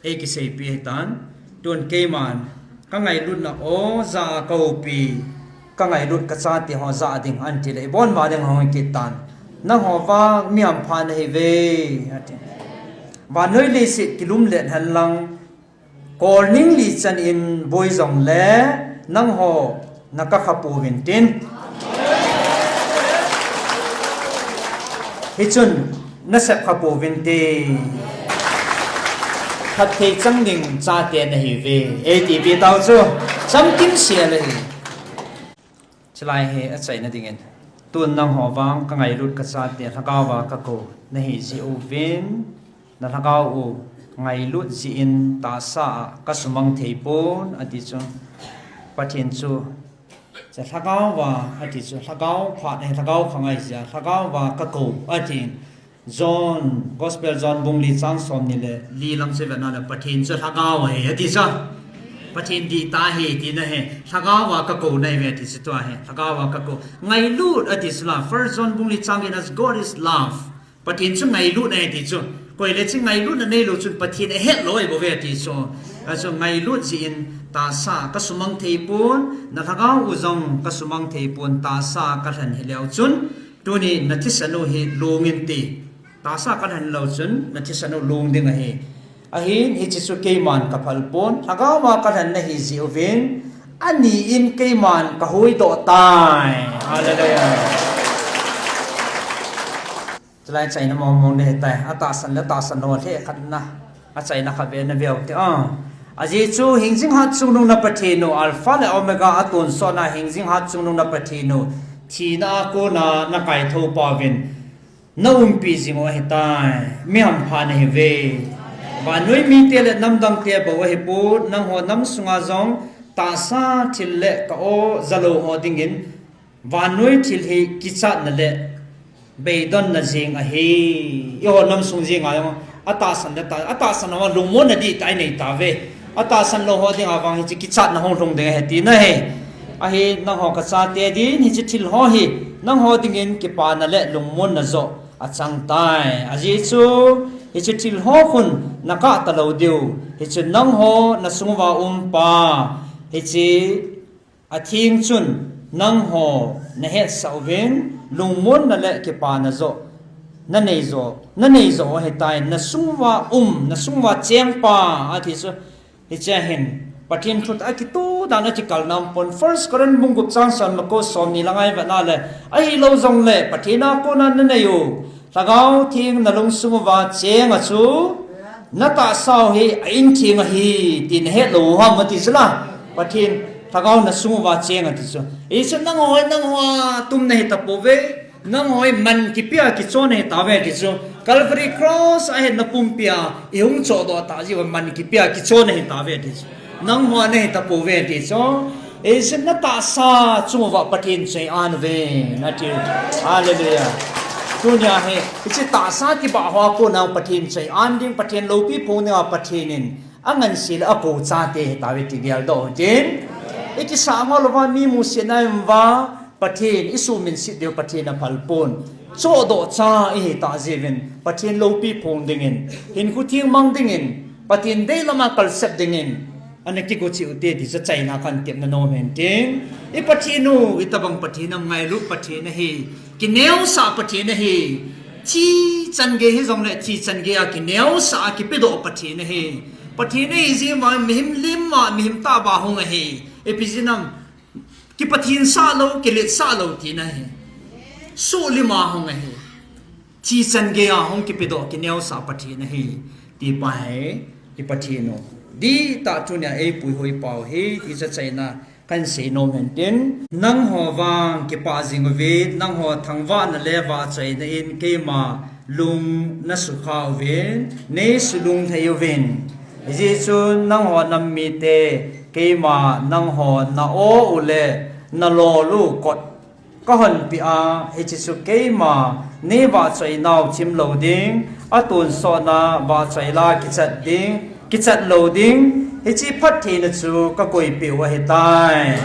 ei kiseipeh ahi tan. Tun keiman ka ngailutna o ja a ka upi, ka ngailut ka chate ho ja ding an ti le, i bon ma ding hong kit tan. Nangho vang mi hampha na hi ve, ati. Vannoi leiset kilum let hen lang, Kol ning li chan in boi jong le nangho na ka kha pouvin tin. Hichun na sep kha pouvin te. Phatthei chang ding chate na hi ve. Ei ti pi tau chu. Cham kim sia le hi. Chulai hi achaina dingin, tun nangho vang ka ngailut ka chate lhagao va ka kou, na hi jeh uvin, na lhagao u ngailut jeh in tahsa a ka sumang thei pon, ati chu. Pathen chu Cha lhagao va ati chu, lhagao phat ahi, lhagao khangai jia, lhagao va ka kou atin. John, Gospel John bung li chang som ni le li lang chu vena le Pathen chu lhagao ahi ati chu. Pathen dih tah ahi tina ahi. Lhagao va ka kou nai ve ati chu tua ahi. Lhagao va ka kou. Ngailut ati chu la. First John bung li chang in, as God is love. Pathen chu ngailut ahi ti chu. Koi le chu ngailutna neilou chun Pathen ahet lou ahi bou ve ti chu. Achu ngailut jeh in tahsa ka sumang thei pon, na lhagao u jong ka sumang thei pon, tahsa ka lhen hileu chun, tuni na thisan u hi long in ti. Tahsa ka lhen lou chun, na thisan u long ding ahi. Ahin hiche chu keiman ka phal pon, lhagao va ka lhen na hi jeh uvin, ani in keiman ka huhdoh tai. Hallelujah. Chulai chaina mong mong le tai, atahsan le tahsan lou le khat na. Achaina khat ve na veu te a. Ajeh chu hingjing hat chungnung na Pathen u, Alpha le Omega, atonsotna hingjing hat chungnung na Pathen u. Thina a kona na kaithou pa uvin. Na umpi jing u ahi tai. Mi hampha na hi ve. Vannoi mite le namdang te bou ahi pon, nangho nam sunga jong tahsa thil le ka o jalou ho dingin Vannoi thil hi kichatna le beidonna jeng ahi. Eiho nam sung jenga jong atahsan le ta, atahsan ho lungmonna ding tah inei tauve. Atahsan lou ho dinga vang hiche kichatna hung lhung ding ahi tina ahi. Ahi nangho ka chate din hiche thil ho hi nangho dingin kipana le lungmonna joh achang tai. Ajeh chu hiche thil ho khun na kah talou diu. Hiche nangho na sung uva um pa. Hiche Atheng chun nangho na hetsah uvin, lungmonna le kipana joh na nei joh, na nei joh ahitai, na sung uva um, na sung uva cheng pa, ati chu. Hiche a hin, Pathen thutah a kitoh dan a kikalna um pon, First Corinth bung gup chang som le ko, som ni lang a i vet na le, ahilou jongle, Pathen a kona na nei u, Lhagao Theng na lungsung uva cheng a chu, na tahsa u hi a intheng ahi, ti na het lou u ham, ati chu la. Pathen, Lhagao na sung uva cheng ati chu. Hichu nangho hi, nangho a tum na hi tapouve, nangho hi man kipe a kicho na hi tauve ti chu. Calvary Cross a hetna pumpi a, i hung chohdoh tah jeh uva man kipe a kicho na hi tauve ti chu. Nangho a na hi tapouve ti chu. Hichu na tahsa chung uva Pathen chu i an uve, na ti. Hallelujah. Tunia hi, hiche tahsa kibah hoa kona Pathen chu i an ding, Pathen loupi phong dinga Pathen in angansei le akou chate hi tauve ti geldoh u hitin. I kisah ngol uva mi musit na i um uva, Pathen i suhminset diu Pathen a phal pon. Chohdoh cha i hi tah jeh uvin, Pathen loupi phong dingin, hinkho theng mang dingin, Pathen deilam a kalsep dingin, ana kigo cheh u te ti chu achaina kahin tepna nom hen tin. I Pathen u, itobang Pathen ham, ngailut Pathen ahi. Kineosah Pathen ahi. Thi chan gei hijongle thi chan gei a kineosah a kipedoh Pathen ahi. Pathen ahi jeh uva mihem lim a, mihem tahbeh a hung ahi. Ipi jeh ham, kipathen sah lou, kiletsah lou tina ahi. Suhlim a hung ahi. Thi chan gei a hung kipedoh kineosah Pathen ahi, ti pa hi i Pathen u. Dihtah tunia eipui hoi pau hi, ti chu achaina kahin sei nom hen tin. Nangho vang kipah jing uvin, nangho thangvahna le vahchoina in keima lung na sukha uvin, nei sulung thei uvin. Hijeh chun nangho nam mite keima nangho na o u le na lol u kot ka honpeh a, hiche chu keima nei vahchoi nau chim lou ding, atonsotna vahchoi la kichat ding, kichat lou ding, hiche phattheina chu ka koipeh u ahitai.